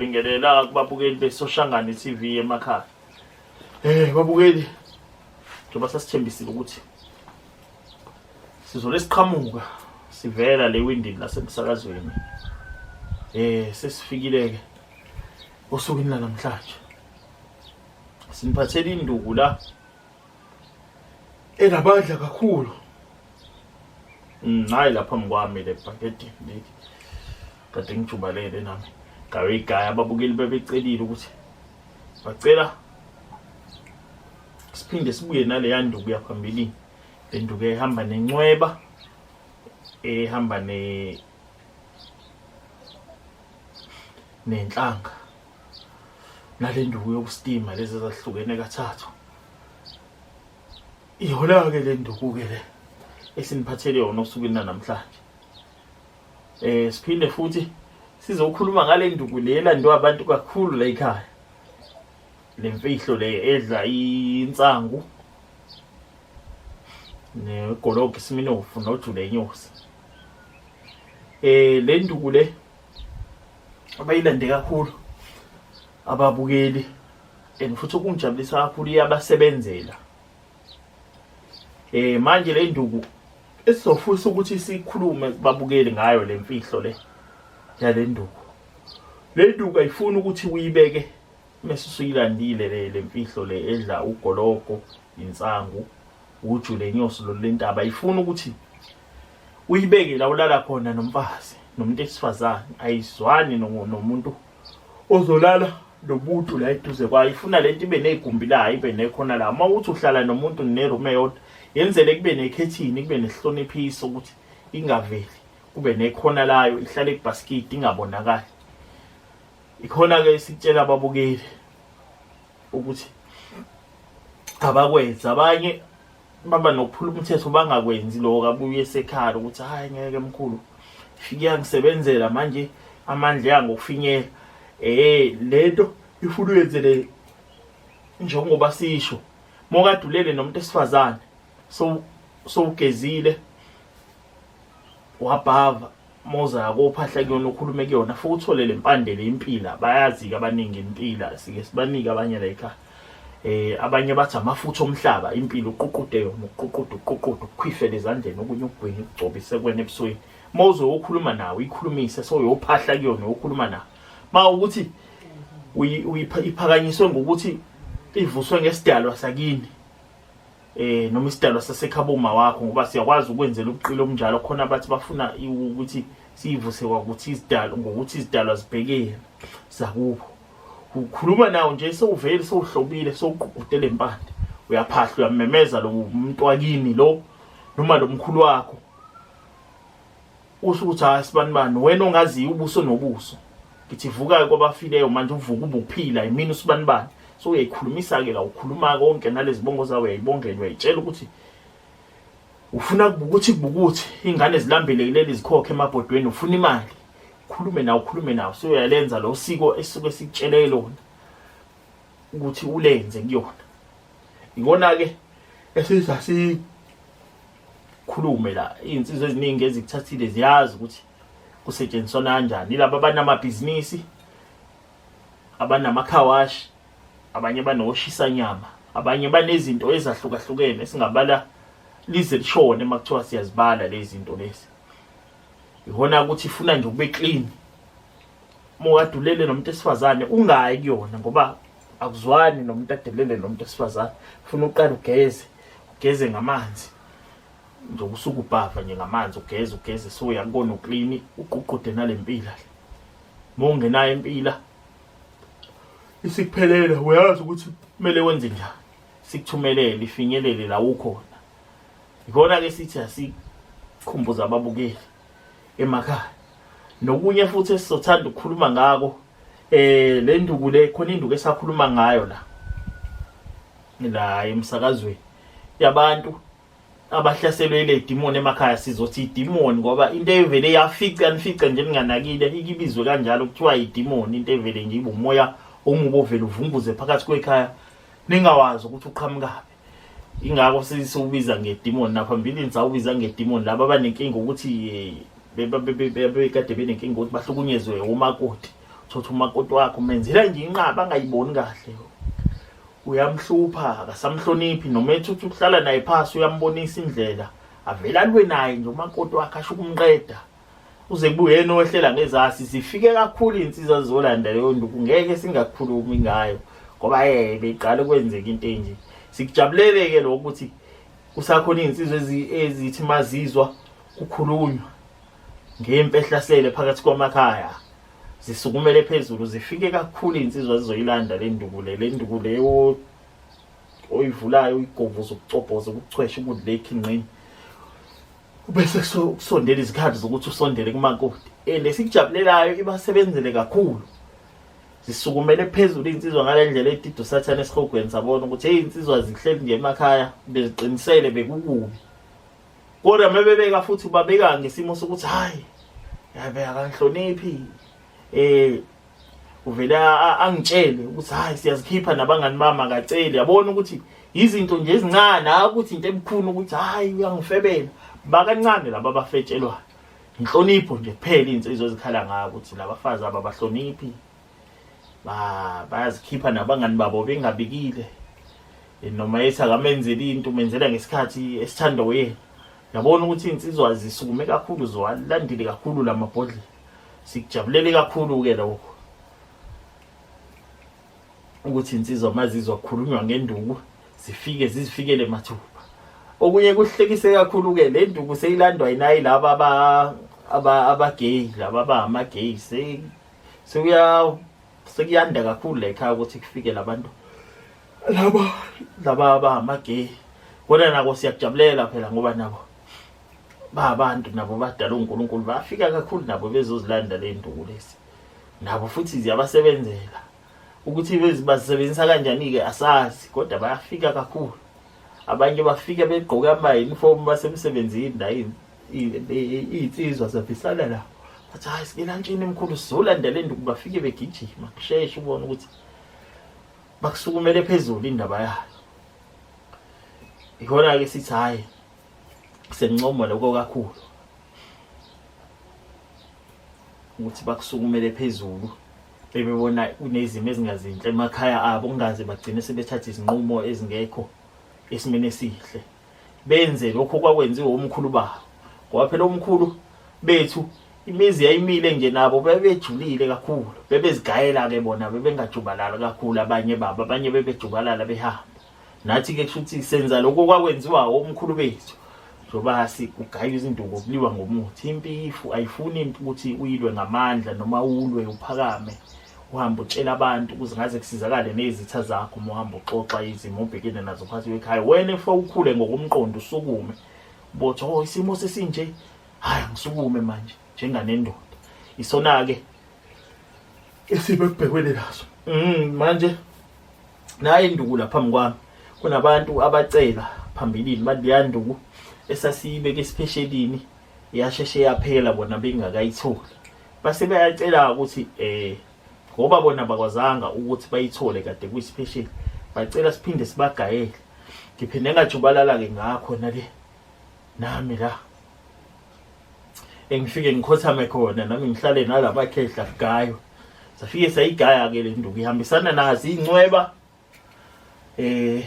Siyabingelela kubabukeli beSoshangane TV emakhaya. Babukeli, njengoba sasithembisile ukuthi sizole siqhamuka sivela le windini lasemsakazweni. Sesifikile ke osukwini lanamhlanje. Siniphathele induku la enabandla kakhulu. Hayi lapha mkwami le bhakede leli. Kade ngijubalele nami. Ngawe igaya ababukeli bebecelile ukuthi bacela siphinde sibuye naleya nduku yaphambilini. Le nduku ehamba nencweba, ehamba ne nenhlanga. Nale nduku yokustima lezi ezahlukene kathathu. Iyona-ke le nduku-ke le esiniphathele yona osukwini lanamhlanje. Siphinde futhi sizokhuluma ngale nduku le elandwa abantu kakhulu la ekhaya. Le mfihlo le edla insangu negologo isiminofu noju lenyosi. Le nduku le abayilande kakhulu ababukeli, and futhi okungijabulisa kakhulu iyabasebenzela. Manje le nduku esizofisa ukuthi sikhulume kubabukeli ngayo le mfihlo le yale nduku. Le nduku ayifuni ukuthi uyibeke mase usuyilandile le mfihlo le edla ugologo, insangu, uju lenyosi lolu lentaba. Ayifuni ukuthi uyibeke la ulala khona nomfazi nomuntu esifazane, ayizwani nomuntu ozolala nomuntu la eduze kwayo. Ifuna lento ibe negumbi layo, ibe nekhona la. Uma uthi uhlala nomuntu neroom eyodwa, yenzele kube nekhethini, kube nesihloniphiso ukuthi ingaveli, kube nekhona layo, ihlale kubhasikidi ingabonakali. Ikhona ke sikutshela ababukeli ukuthi abakwenze. Abanye baba nokuphula umthetho bangakwenzi lokho, abuye sekhala ukuthi hayi ngeke mkhulu, ifike yangisebenzela manje amandla yangokufinyela. Lento ifuna uyenzele njengoba sisho, mokadulele nomuntu esifazane, so sowugezile wabhava, moza kophahla kuyona ukhulume kuyona, futhi uthole le mpande le impila. Bayazi-ke abaningi impila, sike sibanike abanye la ekhaya. Abanye bathi amafutha omhlaba, impilo uququde yona, uququde, uququde, ukukhwifele ezandleni, okunye ukugwinya ukugcobise kwena ebusweni. Uma uzoyokhuluma nawe ikhulumise, soyophahla kuyona uyokhuluma nawe. Ma ukuthi iphakanyiswe ngokuthi ivuswe ngesidalwa sakini, noma isidalwa sasekhaboma wakho, ngoba siyakwazi ukwenzela ubuqili obunjalo. Khona abathi bafuna ukuthi siyivuse kwakuthi izidalwa, ngokuthi izidalwa zibhekene zakubo. Ukhuluma nawo nje sewuvele sewuhlobile, sewuqugudele impande, uyaphahla, uyamemeza lo muntu wakini lo noma lo mkhulu wakho, usho ukuthi hayi sibani bani, wena ongaziyo ubuso nobuso, ngithi vuka kwabafileyo manje, uvuka ubuphila yimina usibani bani. So uyayikhulumisa ke la, ukhuluma konke nalezi bongo zawo, uyayibongela, uyayitshela ukuthi ufuna ukuthi kubukuthi ingane zilambile kuleli zikhokhe emabhodweni, ufuna imali, ukhulume nawo, ukhulume nawo. So uyalenza lo siko esuke sikutshele lona ukuthi ulenze kuyona. Ikona ke esiza sikhulume la, izinsizwa eziningi ezikuthathile ziyazi ukuthi kusetshenziswa kanjani. Laba abanamabhizinisi, abanamakhawashi, abanye banoshisanyama, abanye banezinto ezahlukahlukene esingabala lize lishone uma kuthiwa siyazibala lezi zinto lezi. Ihona ukuthi ifuna nje ukube clean. Uma ukadulele nomuntu esifazane ungayi kuyona, ngoba akuzwani nomuntu adelele nomuntu esifazane. Ufuna uqale ugeze, ugeze ngamanzi nje, usuke ubhava nje ngamanzi, ugeze, ugeze, so uyakubona uclean, uququde nalempila le. Uma ungenayo impila isikuphelele, uyazi ukuthi kumele wenze njani, sikuthumelele ifinyelele la ukhona. Ikona ke sithi asikhumbuza ababukeli emakhaya. Nokunye futhi esizothanda ukukhuluma ngako, le nduku le, khona induku esakhuluma ngayo la la emsakazweni yabantu abahlaselwe ile demon emakhaya. Sizothi idemon ngoba into evele yafica nifice nje ninganakile, ikibizwe kanjalo, kuthiwa idemon, into evele nje ibe umoya omubi ovele uvunguze phakathi kwekhaya ningawazi ukuthi uqhamukaphi. Ingakho sisiwubiza ngedemon. Naphambilini sawubiza ngedemon. Laba abanenkinga ukuthi bekade benenkinga ukuthi bahlukunyezwe umakoti, Thotha umakoti wakho umenzela nje inqaba angayiboni kahle. Uyamhlupha, akasamhloniphi noma ethi uthi uhlala naye phasi uyambonisa indlela. Avele alwe naye nje umakoti wakhe asho ukumqeda. Uze kube uyena owehlela ngezasi zifike kakhulu iy'nsizwa zizolanda leyo nduku ngeke singakhulumi ngayo ngoba eh beqala kwenzeka into enje. Sikujabulele-ke lokho ukuthi kusakhona iy'nsizwa ezithi mazizwa kukhulunywa ngempi ehlasele phakathi kwamakhaya zisukumele phezulu zifike kakhulu iy'nsizwa zizoyilanda le nduku le le nduku leyo oyivulayo uyigovuza ukucobhoza ukuchwesha ukudla ekhinqini bese kusondela izikhathi zokuthi usondele kumakoti and esikujabulelayo ibasebenzele kakhulu zisukumele phezulu iy'nsizwa ngale ndlela edida usathane esihogweni sabona ukuthi hey iy'nsizwa zihleli nje emakhaya beziqinisele bekukubi kodwa mebebeka futhi ubabeka ngesimo sokuthi hayi yabe akanhloniphi eh uvele angitshele ukuthi hayi siyazikhipha nabangani bami akaceli yabona ukuthi izinto nje ezincane hayi ukuthi into ebukhuni ukuthi hayi uyangifebela bakancane laba abafetshelwayo inhlonipho nje kuphela insizwa ezikhala ngayo ukuthi labafazi aba bahloniphi ba bayazikhipha nabangani babo bengabikile noma ethi akamenzeli into umenzela ngesikhathi esithandwa uyena yabona ukuthi insizwa zisukume kakhulu ziwalandile kakhulu lamabhodlela sikujabulele kakhulu-ke lokho ukuthi insizwa mazizwa kukhulunywa ngenduku zifike zizifikele mathupha okunye kuhlekise kakhulu-ke le nduku seyilandwa yinayi laba abagay laba abangama-gay sekuya sekuyanda kakhulu la ekhaya ukuthi kufike labantu laba laba abangama-gay kodwa nako siyakujabulela phela ngoba nabo babantu nabo badala uNkulunkulu bafika kakhulu nabo bezozilanda le nduku lezi nabo futhi ziyabasebenzela ukuthi bazisebenzisa kanjani-ke asazi kodwa bayafika kakhulu abanye bafika begqoke ama-uniform basemsebenzini la iy'nsizwa zabhisana la bathi hhayi sikelantshini emkhulu sizolandela induku bafike begijima kusheshe ubone ukuthi bakusukumele phezulu indaba yayo ikhona-ke sithi hhayi sengincoma lokho kakhulu ukuthi bakusukumele phezulu bebebona kunezimo ezingazinhle emakhaya abo kungaze bagcine sebethatha izinqumo ezingekho esimeni esihle benze lokho kwakwenziwa umkhulu babo ngoba phela omkhulu bethu imizi yayimile nje nabo bebejulile kakhulu bebezigayela-ke bona bebengajubalali kakhulu abanye babo abanye bebejubalala behamba nathi-ke kusho ukuthi senza lokho okwakwenziwa omkhulu bethu njengoba sikugaywa izinduku kuliwa ngomuthi impi ifu ayifuni impi ukuthi uyilwe ngamandla noma ulwe uphakame uhambe utshela abantu ukuze ngaze kusizakale nezitha zakho uma uhamba uxoxa izimo obhekene nazo phakathi kwekhaya wena efa ukhule ngokomqondo usukume bothi oh isimo sesinje hayi ngisukume manje njenganendoda isona-ke esibe kubhekene naso manje nayi induku la phambi kwami kunabantu abacela phambilini bathi leya nduku esasiyibeke esipheshelini yasheshe yaphela bona bengakayitholi base bayacela ukuthi eh ngoba bona bakwazanga ukuthi bayithole kade kuyisiphesheli bacela siphinde sibagayele ngiphinde ngajubalala ke ngakho nale nami la engifike ngikhothame khona nami ngihlale nalamakhehla kugayo safike sayigaya ke le nduku ihambisana nazo incweba eh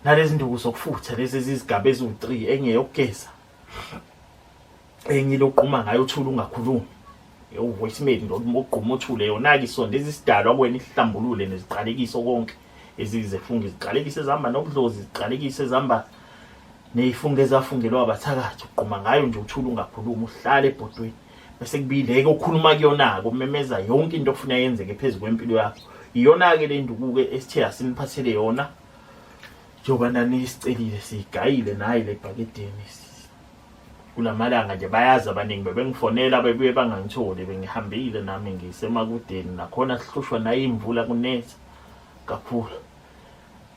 nalezi nduku zokufutha lezi ezizigaba eziwu-3 enye yokugeza enye loqhuma ngayo uthule ungakhulumi ewu-voicemail nje ogquma uthule yona-ke isondeza isidalwa kuwena isihlambulule neziqalekiso konke ezizefunga iziqalekiso ezihamba nobudlozi iziqalekiso ezihamba neyifunga ezafungelwa abathakathi ugquma ngayo nje uthule ungakhulumi uhlale ebhodweni bese kubileke okhuluma kuyona-ke umemeza yonke into ofuna yenzeke phezu kwempilo yakho iyona-ke le nduku-ke esithe asiniphathele yona njengoba nanisicelile siyigayile nayi le bhakedeni kulamalanga nje bayazi abaningi bebengifonela bebuye bangangitholi bengihambile nami ngisemakudeni nakhona sihlushwa nayimvula kunetha kakhulu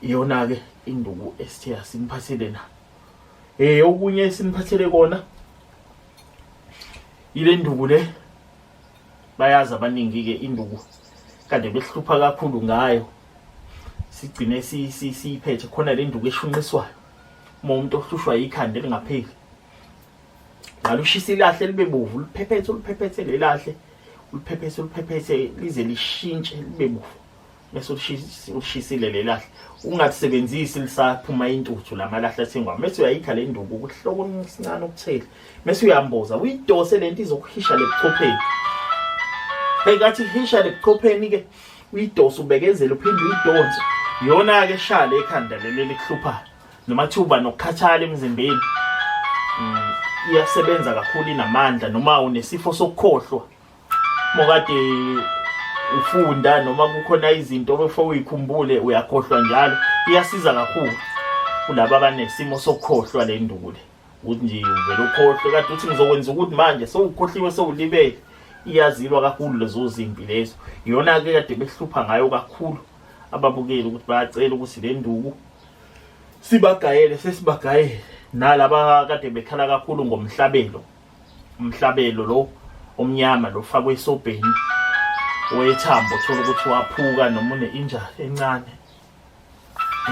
iyona-ke induku esithe asiniphathele na um okunye esiniphathele kona ile nduku le bayazi abaningi-ke induku kade behlupha kakhulu ngayo sigcine siyiphethe khona le nduku eshunqiswayo uma umuntu ohlushwa yikhanda elingapheli qala ushisa ilahle libe bovu liphephethe uliphephethe lelahle Uliphephethe uliphephethe lize lishintshe libe bovu bese ulishisile lelahle ungalisebenzisi lisaphuma intuthu lamalahle athengwa mese uyayikha le nduku kuhloko esincane ukuthela mese uyamboza uyidose lento izokuhisha lebuchopheni bekathi hisha lebuchopheni ke uyidose ubekezele uphinde uyidonse iyona ke shale ekhanda leli likuhluphayo noma thuba nokukhathala emzimbeni mm, iyasebenza kakhulu inamandla noma unesifo sokukhohlwa mokade ufunda noma kukhona izinto obefe uyikhumbule uyakhohlwa njalo iyasiza kakhulu kulaba abanesimo sokukhohlwa le nduku le ukuthi nje uvele ukhohlwe kade uthi ngizokwenza ukuthi manje sewukhohliwe sewulibele iyazilwa kakhulu lezo zimpi lezo iyona-ke kade behlupha ngayo kakhulu ababukeli ukuthi bayacela ukuthi le nduku sibagayele sesibagayele nalaba kade bekhala kakhulu ngomhlabelo umhlabelo lo omnyama lo fakwe esobheni wethambo thola ukuthi waphuka noma une-injury encane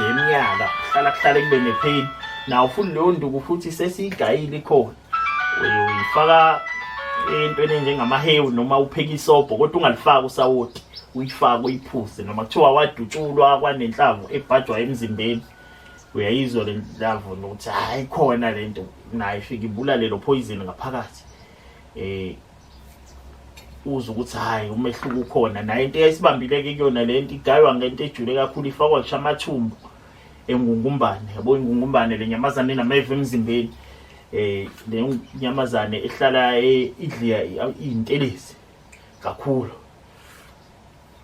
yeminyaka kuhlala kuhlale kube nepain nawo futhi leyo nduku futhi sesiyigayile ikhona uyifaka entweni enjengamahewu noma upheke isobho kodwa ungalifaki usawoti uyifake uyiphuze noma kuthiwa wadutshulwa kwanenhlamvu ebhajwa emzimbeni uyayizwa le nhlamvu nokuthi hayi khona le nto nayo ifike ibulale lo poison ngaphakathi eh uzwe ukuthi hayi umehluko ukhona nayo into eyayisibambile-ke kuyona le nto igaywa ngento ejule kakhulu ifakwa ngisho amathumbu engungumbane yabo ingungumbane le nyamazane enameva emzimbeni eh le nyamazane ehlala eh, idliya iy'ntelezi kakhulu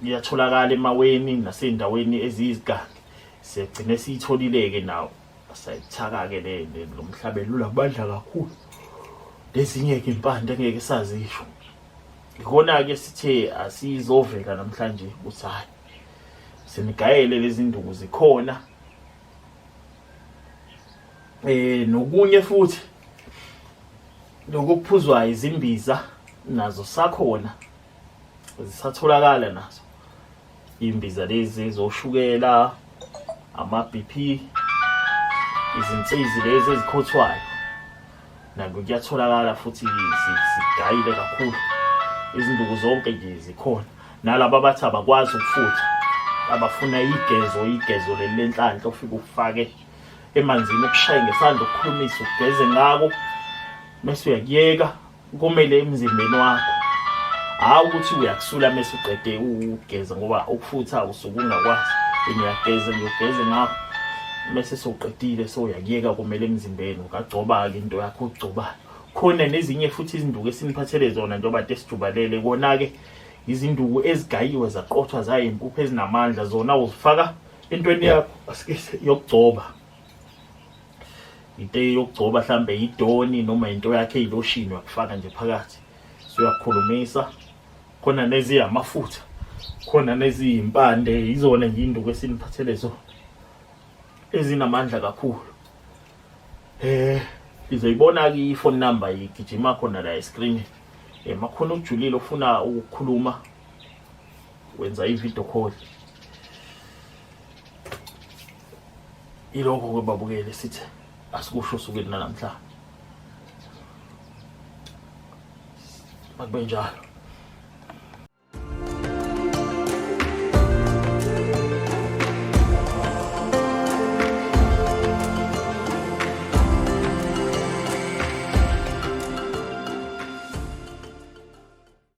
iyatholakala emaweni nasey'ndaweni eziyizigangi siyagcine siyitholile-ke nawo sayithaka-ke le lo mhlaba elula bandla kakhulu lezinye-ke impande engeke sazisho ikona-ke sithe asizovela namhlanje ukuthi hhayi sinigayele lezi nduku zikhona eh nokunye futhi lokuphuzwayo izimbiza nazo sakhona zisatholakala nazo imbiza lezi zoshukela ama-BP izinsizi lezi ezikhothwayo nako kuyatholakala futhi zigayile kakhulu izinduku zonke nje zikhona nalaba abathi abakwazi ukufutha abafuna igezo igezo leli lenhlanhla ofike ufake emanzini ukushaye ngesandla ukukhulumisa ugeze ngako mese uyakuyeka kumele emzimbeni wakho hawu ukuthi uyakusula mese uqede ukugeza ngoba ukufutha usuke ungakwazi uyageza nje ugeze ngakho mese sewuqedile sewuyakuyeka kumele emzimbeni ungagcoba-ke into yakho ogcobayo khona nezinye futhi izinduku esiniphathele zona njengoba de sijubalele kona-ke izinduku ezigayiwe zaqothwa zayimpuphu ezinamandla zona uzifaka entweni yakho yokugcoba into yokugcoba mhlambe idoni noma into yakhe eyiloshini uyakufaka nje phakathi uyakhulumisa khona neziyamafutha khona neziyimpande yizona nje induku esiniphathele zona ezinamandla kakhulu eh izoyibona ke i-phone number igijima khona la escreen eh makhona ujulile ufuna ukukhuluma wenza i-video call Ilokho ke babukele sithi asikusho osukwini namhlanje. Makube njalo.